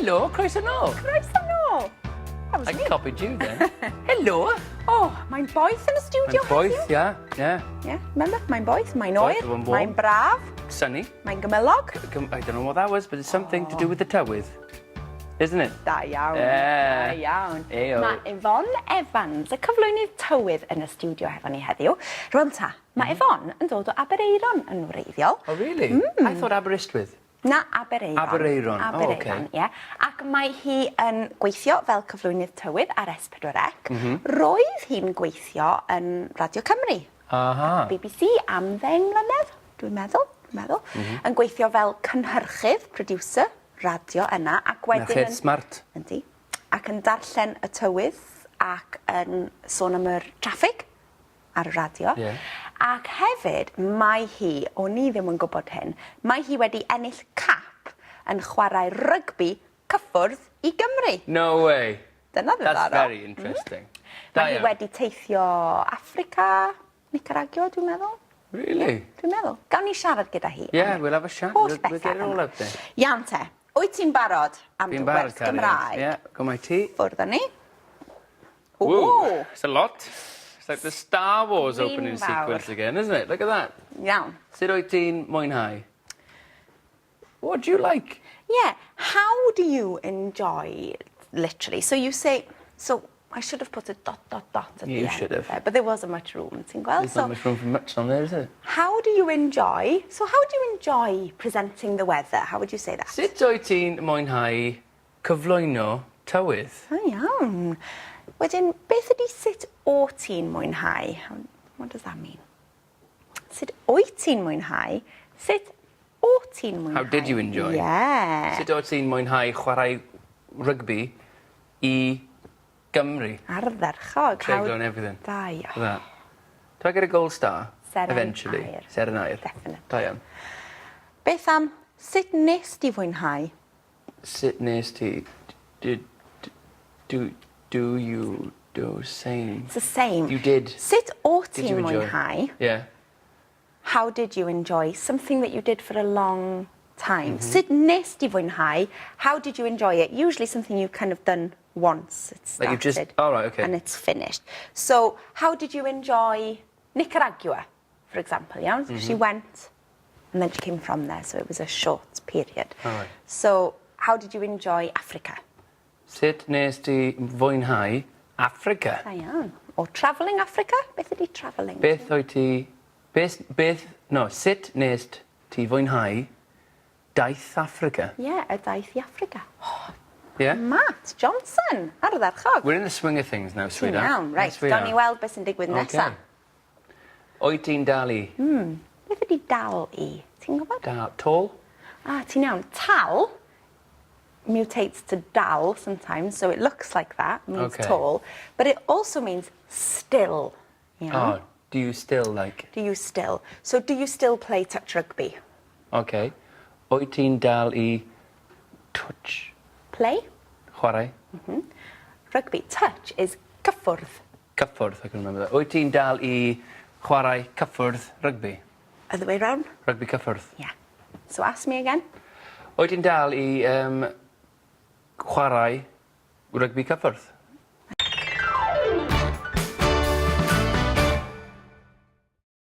Helo, croeso nôl. Croeso nôl. That was I me. copied you then. Helo. Oh, mae'n boeth yn y studio Mae'n boeth, ia. Yeah. Yeah, remember? Mae'n boeth, mae'n oer, Boeth, mae'n warm. mae'n braf, Sunny. mae'n gymylog. I don't know what that was, but it's something to do with the tywydd. Isn't it? Da iawn. Yeah. Da iawn. Eyo. Mae Yvonne Evans, y cyflwynydd tywydd yn y studio hefo ni heddiw. Rwan ta, mae Yvonne yn dod o Aberaeron yn wreiddiol. Oh, really? I thought Aberystwyth. Na, Aberaeron. Aberaeron, oh, Aberaeron, okay. ie. Ac mae hi yn gweithio fel cyflwynydd tywydd ar S4C. Roedd hi'n gweithio yn Radio Cymru. Aha. BBC am ddeng mlynedd, dwi'n meddwl, dwi'n meddwl. Yn gweithio fel cynhyrchydd, producer, radio yna, ac wedyn... Merched yn- smart. Yndi. Ac yn darllen y tywydd ac yn sôn am yr traffig ar y radio. Ie. Ac hefyd, mae hi, o'n i ddim yn gwybod hyn, mae hi wedi ennill cap yn chwarae rygbi cyffwrdd i Gymru. No way. Dyna ddiddorol. That's very interesting. Da Mae hi iawn. wedi teithio Affrica, Nicaragua, dwi'n meddwl. Really? Dwi'n meddwl. Gawn ni siarad gyda hi. Yeah, am we'll have a chat. Holl We'll, we'll bethau get it all yma. out there. Iawn te. Wyt ti'n barod am dy Fi'n barod, wers cariad. Gymraeg? Yeah, got my tea. Ffwrdd â ni. Woo, Ooh. it's a lot. It's like the Star Wars Fi'n opening fawr. sequence again, isn't it? Look at that. Iawn. Sut wyt ti'n mwynhau? What do you like? Yeah. How do you enjoy, literally? So you say, so I should have put a dot, dot, dot at You the end should have. there, but there wasn't much room, ti'n gweld? There's So not much room for much on there, is there? how do you enjoy, so how do you enjoy presenting the weather? How would you say that? Sut wyt ti'n mwynhau cyflwyno tywydd? Da iawn. Wedyn, beth ydy sut o ti'n mwynhau? What does that mean? Sut wyt ti'n mwynhau? Sut o ti'n mwynhau? How did you enjoy? Yeah. Sut o't ti'n mwynhau chwarae rygbi i Gymru? Ardderchog. Treiglo and everything. Da iawn. For that. Do I get a gold star? Seren Eventually. aur. Seren aur. Definitely. Da iawn. Beth am sut nes di fwynhau? Sut nes ti... Did... Do... Do you... Do same. It's the same. You did. Sut o Did you ti'n enjoy? mwynhau? Yeah. How did you enjoy something that you did for a long time? Mm-hmm. Sut nes di fwynhau? How did you enjoy it? Usually something you've kind of done once. It's Like started. you've just- oh, right, okay. And it's finished. So, how did you enjoy Nicaragua, for example? Yeah? She went and then she came from there, so it was a short period. All right. So, how did you enjoy Africa? Sut nes ti fwynhau Africa? Da iawn. Or travelling Africa? Beth ydi travelling? Beth wyt ti... Beth... Beth... No, sut nes ti fwynhau daith Africa? Yeah, y daith i Africa. Oh, Yeah? Matt Johnson, ardderchog. We're in the swing of things now, Ti'n sweetheart. iawn, reit. Yes, we Gawn are. ni weld beth sy'n digwydd Okay. nesa. Wyt ti'n dal i? Beth ydi dal i? Ti'n gwybod? Dal... Tall? Ah, ti'n iawn. Tal mutates to dal sometimes, so it looks like that, means Okay. tall, but it also means still. Iawn? Oh, do you still like... Do you still? So do you still play touch rugby? Okay. Wyt ti'n dal i touch Play? chwarae? Rugby. Touch is cyffwrdd. Cyffwrdd, I can remember that. Wyt ti'n dal i chwarae cyffwrdd rygbi? Other way round? Rygbi cyffwrdd. Yeah. So ask me again. Wyt ti'n dal i um, chwarae rygbi cyffwrdd?